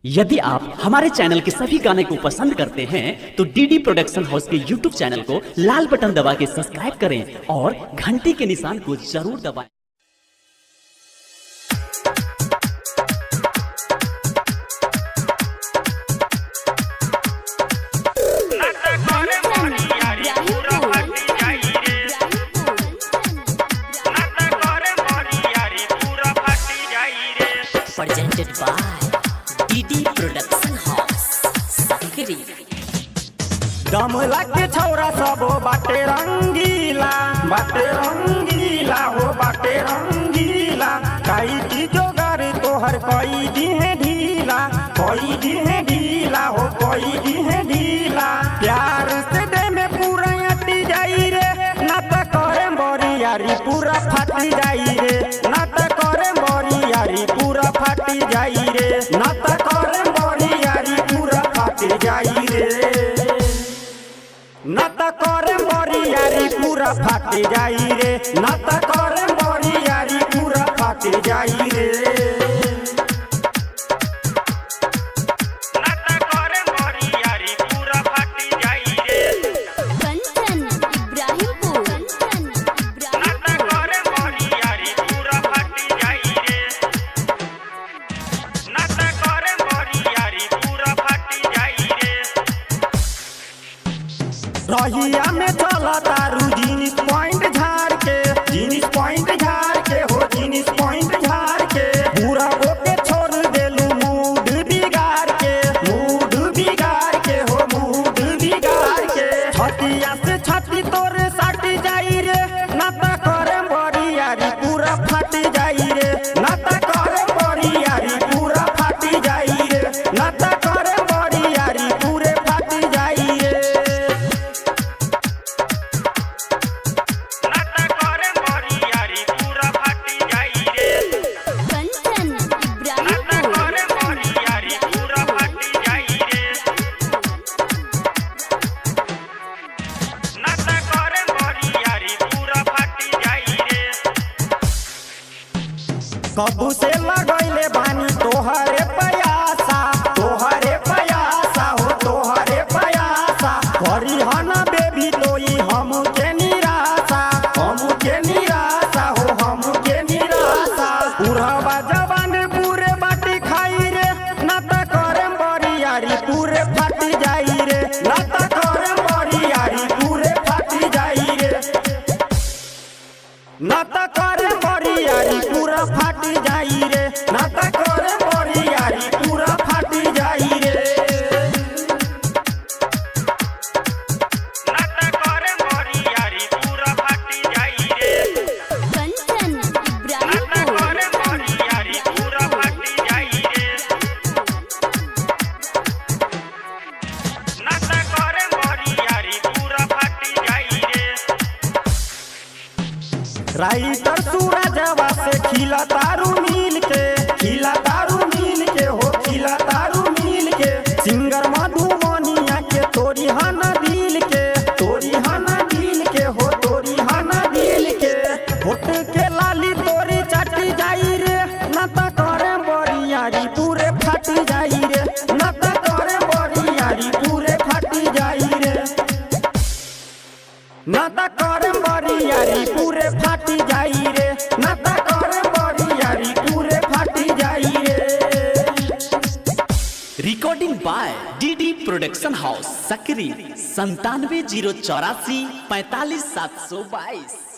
यदि आप हमारे चैनल के सभी गाने को पसंद करते हैं तो डीडी प्रोडक्शन हाउस के यूट्यूब चैनल को लाल बटन दबा के सब्सक्राइब करें और घंटी के निशान को जरूर दबाएं। Presented by DD Production House, Sakri. दमला के छौरा सब बाटे रंगीला, बाटे रंगीला हो बाटे रंगीला। काई की जोगार तोहर कई दिहे ढीला, कई दिहे ढीला हो कई दिहे ढीला। प्यार से दे में पूरा अटी जाई रे, ना त करे बोरियारी पूरा फाटी जाई रे, ना त करे बोरियारी पूरा फाटी जाई रे, ना त करे बोरियारी पूरा फाटी जाई रे, ना त करे बोरियारी पूरा फाटी जाई रे, ना त करे बोरियारी पूरा फाटी जाई रे। कंचन इब्राहिमपुर, कंचन इब्राहिमपुर। रहिया में चला तारू जीनिस पॉइंट झाड़ के, जीनिस पॉइंट झाड़ के हो जीनिस पॉइंट झाड़ के। बुरा ओके छोड़ देलू मूड बिगाड़ के, मूड बिगाड़ के हो मूड बिगाड़ के। छतिया से छती तोर साटी जाई रे, ना त करे बरियारी पूरा फाटी जाई रे, ना त करे बरियारी पूरा फाटी जाई रे, ना त करे बरियारी पूरे फाटी जाई रे। कंचन इब्राहिमपुर, कबू से लगैले बानी तोहरे पयासा, तोहरे पयासा हो तोहरे पयासा। करी हना बेबी तोई हमके निराशा, हमके निराशा हो हमके निराशा। बुढ़ावा जवान पूरे बाटी खाई रे, ना त करे बरियारी पूरे फाटी जाई रे, ना त करे बरियारी पूरे फाटी जाई रे, ना त करे बरियारी पूरा फाटी जाई रे, ना त करे बरियारी पूरा फाटी जाई रे। कंचन इब्राहिमपुर, राइटर सूरजवा से खिला तारू मिल के, खिला तारू मिल के हो खिला तारू मिल के। सिंगर मधुबनिया के तोरी हना दिल के, तोरी हना दिल के हो तोरी हना दिल के। होट के लाली तोरी चाटी जाई रे, ना त करे बरियारी पूरे फाटी जाई रे, ना त करे बरियारी पूरे फाटी जाई रे, ना त करे बरियारी पूरे फाटी जाई रे, ना त करे बरियारी पूरे फाटी जाई रे। Recording by DD production house Sakri 97 0 84 45 722।